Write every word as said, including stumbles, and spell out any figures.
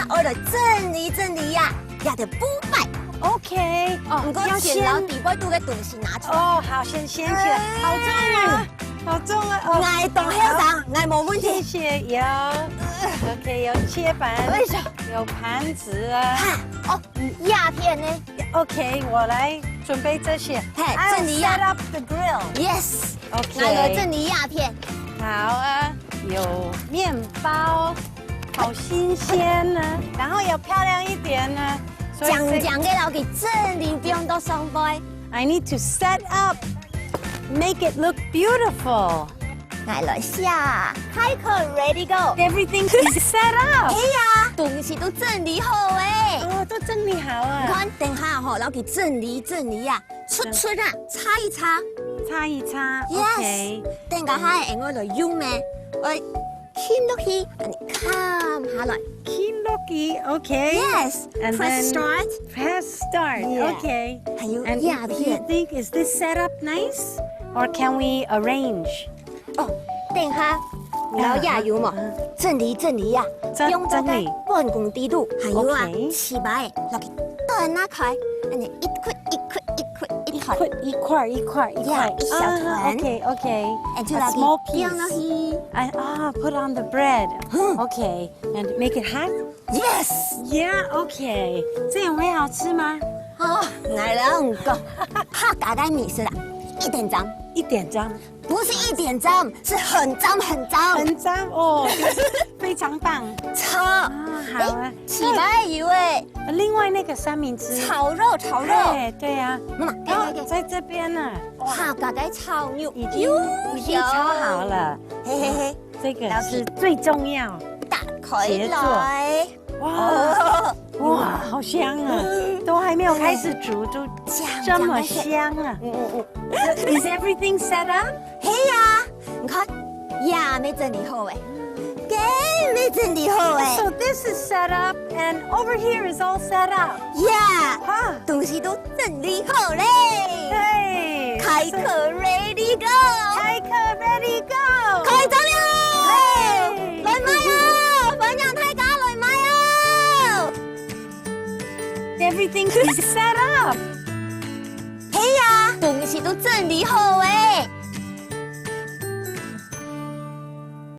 愛來整理整理啊，這个布擺。OK，哦，毋過先摎底背肚个東西拿出來。哦，好，先掀起來。哎，好重啊，好重啊，哦。𠊎當後生，𠊎無問題。謝謝，有。OK，有切盤，哎呀。有盤子啊。哈，哦，嗯，壓片呢？OK，我來準備這些。嘿，I'll 整理啊。Set up the grill。Yes。 OK。拿个整理压片。好啊，有面包，好新鲜呢，然后要漂亮一点呢，所以这讲讲个，然后给整理放到上背。I need to set up, make it look beautiful. 来了下，开口 ready go。Everything is set up。哎呀，东西都整理好哎。哦，都整理好啊。你看，等下吼，然后给整理整理呀。 出出啊，擦一擦。擦一擦，Yes。OK。等下下个愛來用咩？愛撳落去，恁樣撳下來。撳落去，OK。Yes，And press then start。Press start，Yeah。OK。还有 And 压 you 片。 think, is this set up nice? Or can we arrange? 哦，等下，你要压油嘛，嗯，嗯。整理整理呀，整，用这个整理。办公地图，还有啊，OK。粢粑，落去端拿开，恁样一块一块一块一块。一块一块一块一块。呀，一小团。啊，OK，OK。哎，就 A 落去，small piece。放落去。哎，啊，put on the bread。嗯。OK，and make it hot。Yes。Yeah，OK。这样会好吃吗？哦，来了，讲，客家个美食啊，一点钟。一点钟。 不是一点钟，是很钟很钟。很钟哦，就是非常棒。超。啊，好啊。哎，粢粑有哎。另外那个三明治。炒肉，炒肉。哎，对啊。妈妈，给，然后给，给。在这边呢，哇，客家个炒肉，已经，有已经炒好了。香。嘿嘿嘿。这个是最重要。打开来。杰作。 哇，哦。哇，好香啊！嗯。都还没有开始煮，就香，这么香啊！香啊！嗯，嗯，嗯。Is everything set up？系啊，你看，呀，没整理好哎，给没整理好哎。So this is set up and over here is all set up. Yeah，哈。东西都整理好嘞。嘿，开课 ready go。开课 ready go。开张了。嘿。来买哦，欢迎大家来买哦。Everything is set up。系啊，东西都整理好哎。